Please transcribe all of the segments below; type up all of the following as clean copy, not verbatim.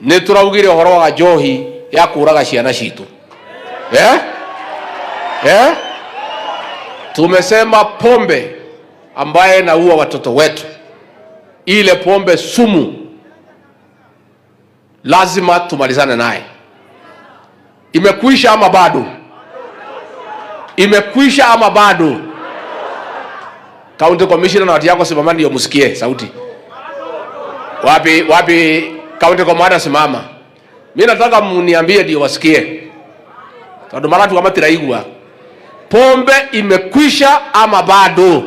Nĩ tũraugire ũhoro wa njohi ya kũraga ciana citũ, eh? Eh? Tumesema pombe ambaye inaua watoto wetu, ile pombe sumu, lazima tumalizane naye. Imekwisha ama bado? Imekwisha ama bado? County Commissioner na watu yako simamani ndio msikie sauti. Wapi wapi County Commander simama. Mimi nataka muniambie ndio wasikie. Tondu maratu matiraigua. Pombe imekwisha ama bado?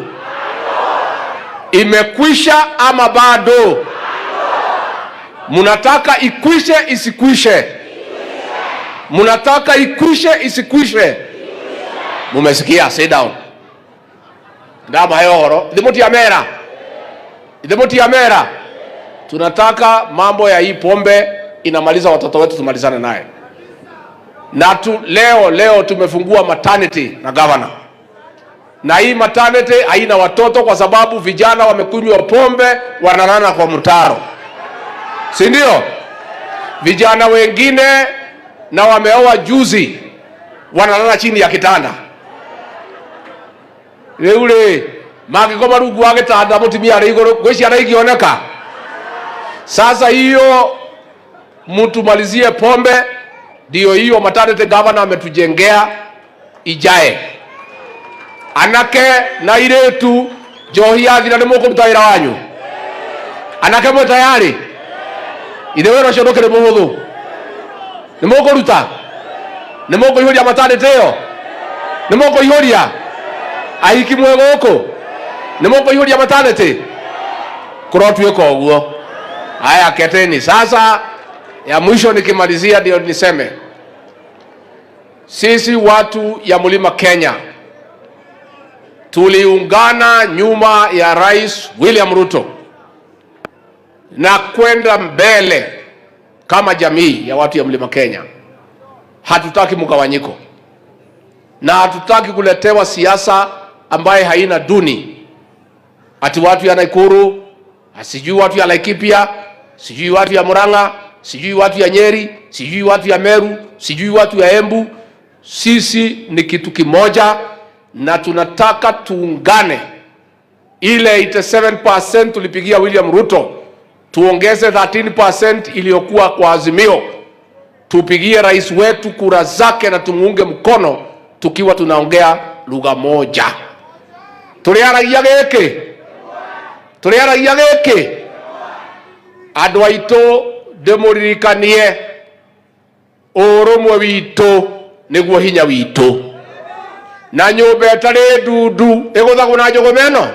Imekwisha ama bado? Munataka ikwishe isikwishe? Munataka ikwishe isikwishe? Mumesikia? Sit down. Ndamahe ũhoro ithe ithe mutiamera. Tunataka mambo ya hii pombe inamaliza watoto wetu, tumalizane naye. Na tu, leo leo tumefungua maternity na governor, na hii maternity haina watoto kwa sababu vijana wamekunywa pombe wanalala kwa mtaro, si ndio? Vijana wengine na wameoa juzi wanalala chini ya kitanda. Rĩu rĩ mangĩkoma rungu wa gĩtanda mũtumia arĩ igũrũ gwĩ ciana ingĩoneka. Sasa hiyo mtumalizie pombe, ndio hiyo maternity governor ametujengea ijae. Anake na iretu njohi yathira nĩ mũkũruta wĩra wanyu. Anake mwĩ tayari? Ithe wĩra ũcio ndũkĩrĩ mũhũthũ. Nĩ mũkũruta? Nĩ mũkũihũria maternity ĩyo? Nĩ mũkũihũria? Ahiki mwĩ gũkũ? Nĩ mũkũihũria maternity? Kũrotuĩka ũguo. Haya, keteni sasa. Ya mwisho nikimalizia, ndio niseme sisi watu ya Mlima Kenya tuliungana nyuma ya Rais William Ruto na kwenda mbele kama jamii ya watu ya Mlima Kenya. Hatutaki mgawanyiko na hatutaki kuletewa siasa ambaye haina duni, ati watu ya Nakuru, sijui watu ya Laikipia, sijui watu ya Murang'a, sijui watu ya Nyeri, sijui watu ya Meru, sijui watu ya Embu. Sisi ni kitu kimoja na tunataka tuungane. Ile 87% tulipigia William Ruto, tuongeze 13% iliyokuwa kwa Azimio, tupigie rais wetu kura zake na tumuunge mkono tukiwa tunaongea lugha moja. Turiaragia giki, turiaragia giki. Andu aitu ndimuririkanie urumwe witu niguo hinya witu, na nyumba ĩtarĩ ndundu ĩgũthagwo na njũgũma ĩno.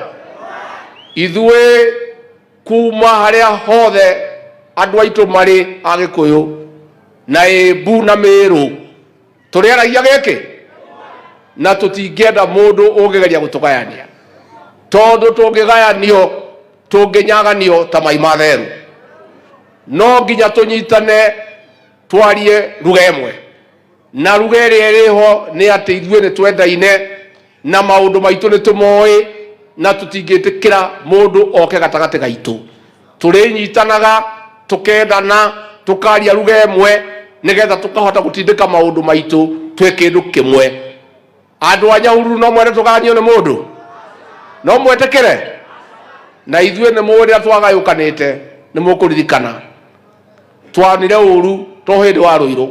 Ithuĩ kuma harĩa hothe andũ aitũ marĩ a Gĩkũyũ na Embu na Mĩrũ tũrĩaragia gĩkĩ, na tũtingĩenda mũndũ ũngĩgeria gũtũgayania, tondũ tũngĩgayanio tũngĩnyaganio ta mai ma therũ. No nginya tũnyitane twarie lugha ĩmwe, na lugha ĩrĩa ĩrĩho nĩ atĩ ithuĩ nĩ twendaine na maũndũ maitũ nĩ tũmoĩ, na tũtingĩtĩkĩra mũndũ oke gatagatĩ gaitũ. Tũrĩnyitanaga tũkendana tũkaria lugha ĩmwe nĩgetha tũkahota gũtindĩka maũndũ maitũ twĩ kĩndũ kĩmwe. Andũ a Nyahururu no mwende tũgayanio nĩ mũndũ? No mwetĩkĩre? Na ithuĩ nĩ mũĩ rĩrĩa twagayũkanĩte nĩ mũkũririkana twanire ũru to hĩndĩ wa Rũirũ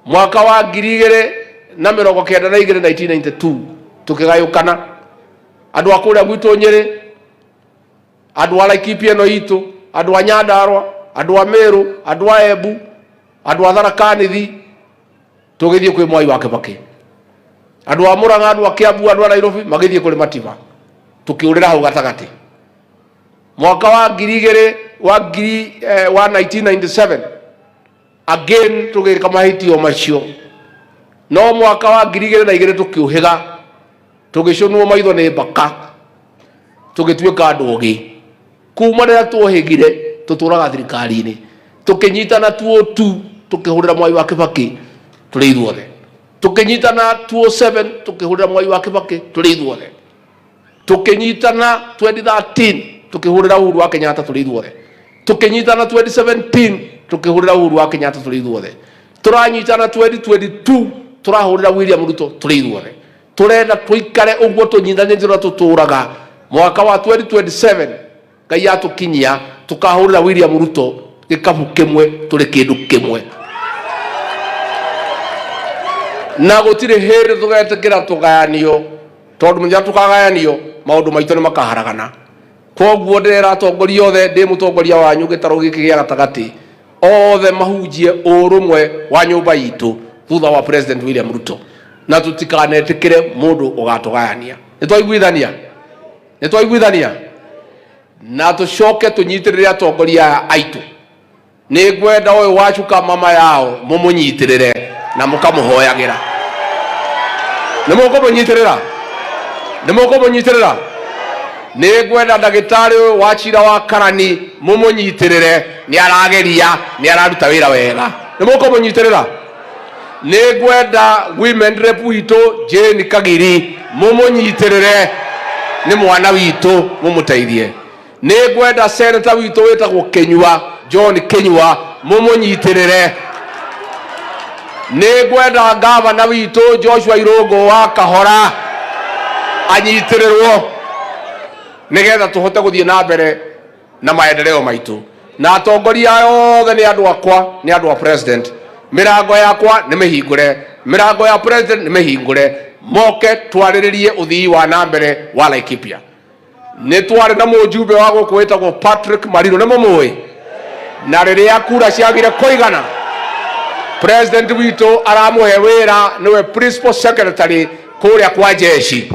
mwaka wa 2092, 1992, tukigayukana andu a kuria gwitũ Nyĩrĩ, andu a Laikipia ĩno itũ, andu a Nyandarua, andu a Meru, andu a Embu, andu a Tharaka Nithi, tũgĩthiĩ kwĩ Mwai wa Kĩbakĩ. Andũ a Murang'a, andũ a Kiambu, andũ a Nairobi magĩthiĩ kũrĩ Matiba, tũkĩũrĩra hau gatagatĩ. Mwaka wa ngiri igĩrĩ wa ngiri wa 1997 again tũgĩka mahĩtio macio, no mwaka wa 2002 tũkĩũhĩga, tũgĩcũnwo maitho nĩ mbaka, tũgĩtuĩka andũ ogĩ. Kuma rĩrĩa tuohĩgire tũtũraga thirikari-inĩ, tũkĩnyitana tuo tu tũkĩhũrĩra Mwai wa Kĩbakĩ tũrĩ ithuothe, tũkĩnyitana 2007 tũkĩhũrĩra Mwai wa Kĩbakĩ tũrĩ ithuothe, tũkĩnyitana 2013 tũkĩhũrĩra Uhuru wa Kenyatta tũrĩ ithuothe. Tukinyitana 2017 tukihurira Uhuru wa Kenyatta turi ithuothe, turanyitana 2022 turahurira William Ruto turi ithuothe. Turenda tuikare uguo tunyitanite uria tuturaga. Mwaka wa 2027 Ngai atukinyia tukahurira William Ruto gikabu kimwe turi kindu kimwe, na gutiri hindi tugetikira tugayanio, tondu muthenya tukagayanio maundu maitu ni makaharagana. Koguo ndirera atongoria othe, ndi mutongoria wanyu gitaru giki gia gatagati, othe mahunjie urumwe wa nyumba itu thutha wa President William Ruto, na tutikanetikire mundu ugatugayania. Nitwaiguithania? Nitwaiguithania? Na tucoke tunyitirire atongoria aya aitu. Ni ngwenda uyu wacuka mama yao mumunyitirire na mukamuhoyagira. Ni mukumunyitirira? Ni mukumunyitirira? Ni ngwenda ndagitari uyu wa Chira wa Karani mumunyitirire, ni arageria, ni araruta wira wega. Ni mukumunyitirira? Ni ngwenda women rep witu Jane Kagiri mumunyitirire, ni mwana witu, mumuteithie. Ni ngwenda senator witu witagwo Kinyua, John Kinyua, mumunyitirire. Ni ngwenda gavana witu Joshua Irungu wa Kahora anyitirirwo, nigetha tuhote guthie na mbere na maendeleo maitu. Na atongoria aya othe ni andu akwa, ni andu a president. Mirango yakwa ni mihingure, mirango ya president ni mihingure, moke twariririe uthii wa na mbere wa Laikipia. Ni twari na mujumbe wa guku witagwo Patrick Marino, ni mumui? Na riria kura ciagire kuigana, president witu aramuhe wira, niwe principal secretary kuria kwa jeshi.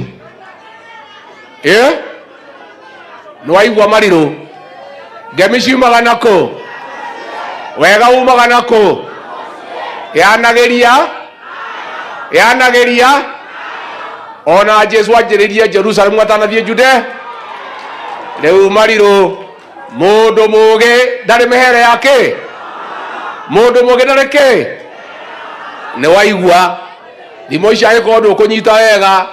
Nĩwaigua Marirũ, ngemi ciumaga nakũ? Wega umaga nakũ? Yanageria, yanageria. Ona Jesu anjĩrĩirie Jerusalemu atanathiĩ Jude. Rĩu Marirũ, mũndũ mũgĩ ndarĩ mĩhere yake, mũndũ mũgĩ ndarĩ kĩ. Nĩwaigua thimo ici, angĩkorwo ndũkũnyita wega,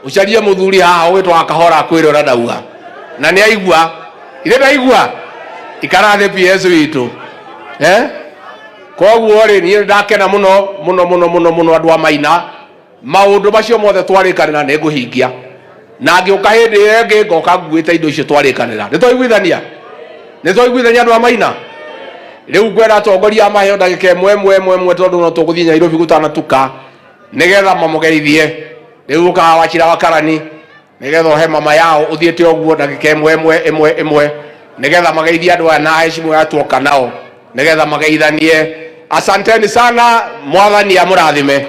ucarie muthuri haha ũgĩtwo wa Kahora akwĩre ũrĩa ndauga, na nĩ aigua ithe ndaigua. Ikara thĩ PS witũ, eh? Koguo rĩ, niĩ ndakena mũno mũno mũno mũno mũno. Andũ a Maina, maũndũ macio mothe twarĩkanĩra nĩ ngũhingia, na ngĩũka hĩndĩ ĩyo ĩngĩ ngoka nguĩte indo icio twarĩkanĩra. Nĩ twaiguithania? Nĩ twaiguithania, andũ a Maina? Rĩu ngwenda atongoria a maheo ndagĩka ĩmwe ĩmwe ĩmwe ĩmwe, tondũ no tũgũthiĩ Nairobi gũtanatuka, nĩgetha mamũgeithie. Rĩu ũkaga Wachira wa Karani, nĩgetha ũhe mama yao ũthiĩte ũguo ndagĩka ĩmwe ĩmwe ĩmwe ĩmwe, nĩgetha mageithie andũ aya na heshima ya tuoka nao, nĩgetha mageithanie. Asanteni sana, Mwathani amũrathime.